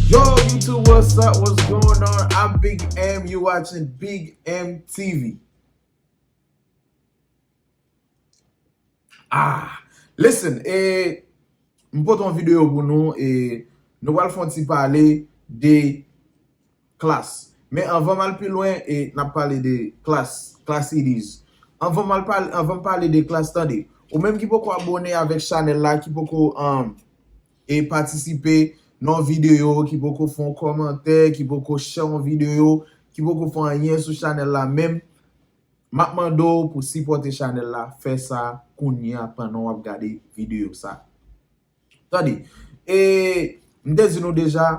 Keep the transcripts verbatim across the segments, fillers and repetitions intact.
Yo, YouTube, what's up? What's going on? I'm Big M. You watching Big M T V. Ah, listen, e, m pote yon videyo pou nou, e nou pral fè yon ti pale de klas. Men anvan m al pi lwen, e n ap pale de klas, klas it is. Anvan m al pale, anvan m pale de klas, tande. Ou menm ki poko abòne avèk chanèl la, ki poko, um, e patisipe nan videyo, ki poko fè yon kòmantè, ki poko share yon videyo, ki poko fè anyen sou chanèl la menm, m ap mande w pou sipòte chanèl la, fè sa kounye a pandan w ap gade videyo sa. Tande, e m te di nou deja,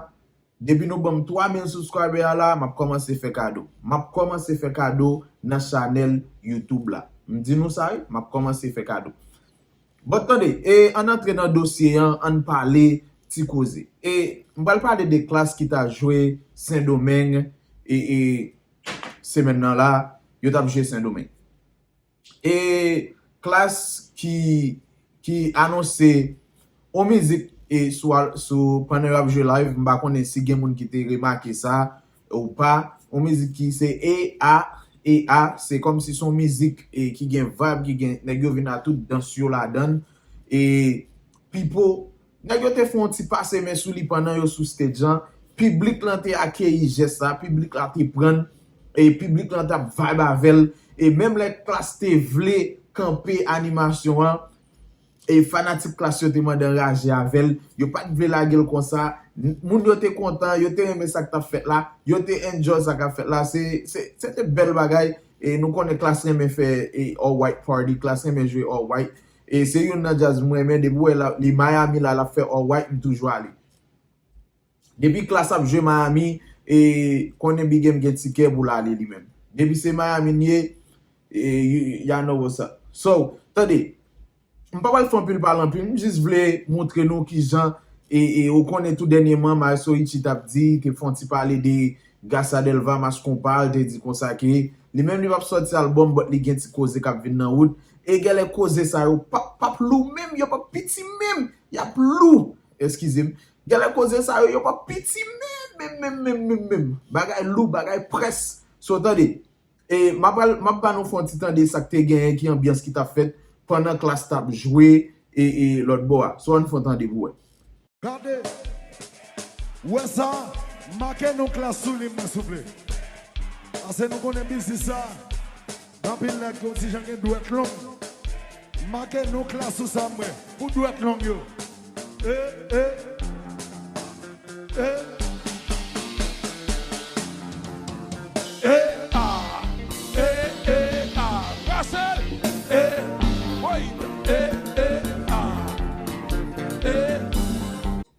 depi nou ban m twa mil subscriber a la, m ap kòmanse fè kado. M ap kòmanse fè kado nan chanèl YouTube la. M di nou sa, wi, m ap kòmanse fè kado. Bon, tande, e ann antre nan dosye an, ann pale ti koze. E m pral pale de klas ki ta jwe Sendomeng, e, e semèn nan la, yo t ap jwe Sendomeng. E klas ki, ki anonse yon mizik, e sou, sou pandan y ap jwe live, m pa konnen si gen moun ki te remake sa ou pa, yon mizik ki se E A, E A, se kòmsi se yon mizik, e ki gen vibe, ki gen, nèg yo vin a tout dans yo ladan l. E Pipo, nèg yo te fè yon ti pase men sou li pandan yo sou stage an. Piblik lan te akeyi jès sa, piblik la te pran l, e piblik lan t ap vibe avè l. E menm lè klas te vle kanpe animasyon an, e fanatik klas yo te mande anraje avè l. Yo pa t vle lage l konsa. N-, moun yo te kontan, yo te renmen sa k t ap fèt la, yo te enjoy sa k ap fèt la. Se, se, se te bèl bagay. E nou konnen klas renmen fè, e, all white party, klas renmen jwe all white. E se youn nan djaz mwen renmen, depi w wè la, li Miami la, l ap fè all white, m toujou ale. Depi klas ap jwe Miami, e konnen Big M gen tikè pou l ale li menm. Depi se Miami n ye, e, y-, y'all know what's up. So, tande, m pa pral fè anpil pale anpil, m jis vle montre nou kijan, e, e, ou konnen tou dènyèman, Maestro Richie t ap di, te fè yon ti pale de Gracia Delva, Mass Konpa, l te di konsa ke li menm li p ap sòti album, but li gen ti koze k ap vin nan wout. E genlè koze sa yo p ap, p ap lou menm, yo p ap piti menm, y ap lou. Eskize m. Genlè koze sa yo, yo p ap piti menm, menm, menm, menm, menm, menm. Bagay lou, bagay près. So, tande. E m ap al, m ap ba nou fè yon ti tande sa k te genyen, ki anbyans ki t ap fèt pandan klas t ap jwe, e, e lòt bò a. So, ann fè yon tande pou wè. Gade. Ou wè sa? Make non klas sou li, mwen, souple. Paske nou konnen biznis sa. Gen anpil nèg ki yon ti jan gen dwèt long. Make non klas sou sa, mwen. Pou dwèt long yo. E, e. E. E, a. E, e, a. Rachel. E. Woy. E, e, a. E.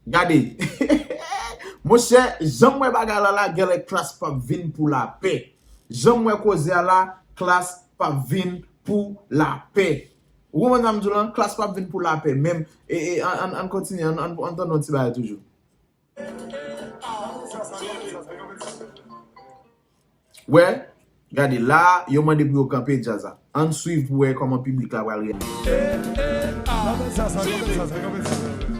Gade. Monchè, jan m wè bagay la la, genlè klas p ap vin pou lapè. Jan m wè koze a la, klas p ap vin pou lapè. Ou konprann sa m di w lan? Klas p ap vin pou lapè menm. E, e, ann, ann, ann kontinye, ann, ann, ann tande yon ti bagay toujou. Wè, gade la, yo mande pou yo kanpe djaz la. Ann swiv pou wè kòman piblik la pral reyaji. Kanpe djaz la, kanpe djaz la, kanpe djaz la.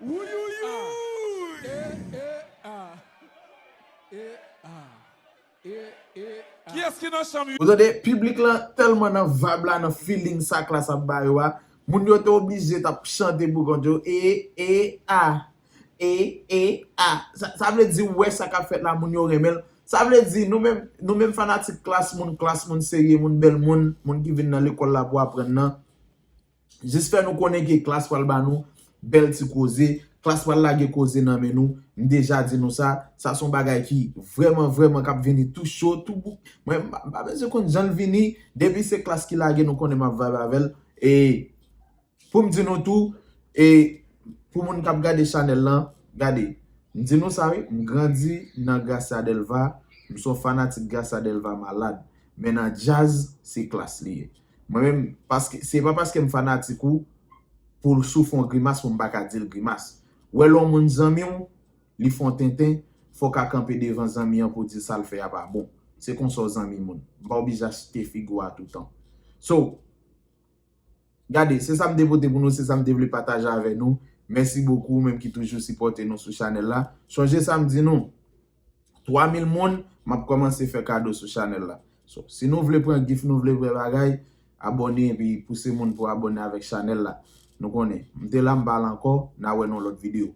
Wouyouyouyou! E, e, a. E, a. E, e, a. Kiyès ki nan chanm yo? Ou tande, piblik lan tèlman nan vibe la, nan feeling sa klas ap ba yo a. Moun yo te oblije t ap chante pou kont yo. E, e, a. E, e, a. Sa, sa vle di, ou wè sa k ap fèt la, moun yo renmen l. Sa vle di, nou menm, nou menm fanatik klas, moun klas, moun serye, moun bèl moun, moun ki vin nan lekòl la pou aprann nan. Jis fè nou konnen ke klas pral ba nou bèl ti koze, klas pral lage koze nan men nou. M deja di nou sa, sa se yon bagay ki vrèman, vrèman k ap vini tou cho, tou bout. Mwen, m pa, m pa bezwen konn jan l vini, depi se klas ki lage, nou konnen m ap vibe avè l. E pou m di nou tou, e pou moun k ap gade chanèl lan, gade, m di nou sa wi, m grandi nan Gracia Delva, m se yon fanatik Gracia Delva malad. Men nan djaz, se klas li ye. Mwen menm, paske, se pa paske m fanatik ou, pou l si w fè yon grimas, pou m pa ka di l grimas. Wè lè yon moun zanmi w, li fè yon tenten, fò w ka kanpe devan zanmi an pou w di sa l fè a pa bon. Se konsa w zanmi moun. M pa oblije achte figi w a toutan. So, Gade, se sa m te pote pou nou, se sa m te vle pataje avè nou. Mèsi bokou, ou menm ki toujou sipòte nou sou chanèl la. Chonje sa m di nou, twa mil moun, m ap kòmanse fè kado sou chanèl la. So, si nou vle pran gift, nou vle pran bagay, abòne epi pouse moun pou abòne avèk chanèl la. Nou konnen, m te la, m pa la ankò, n a wè nan lòt videyo.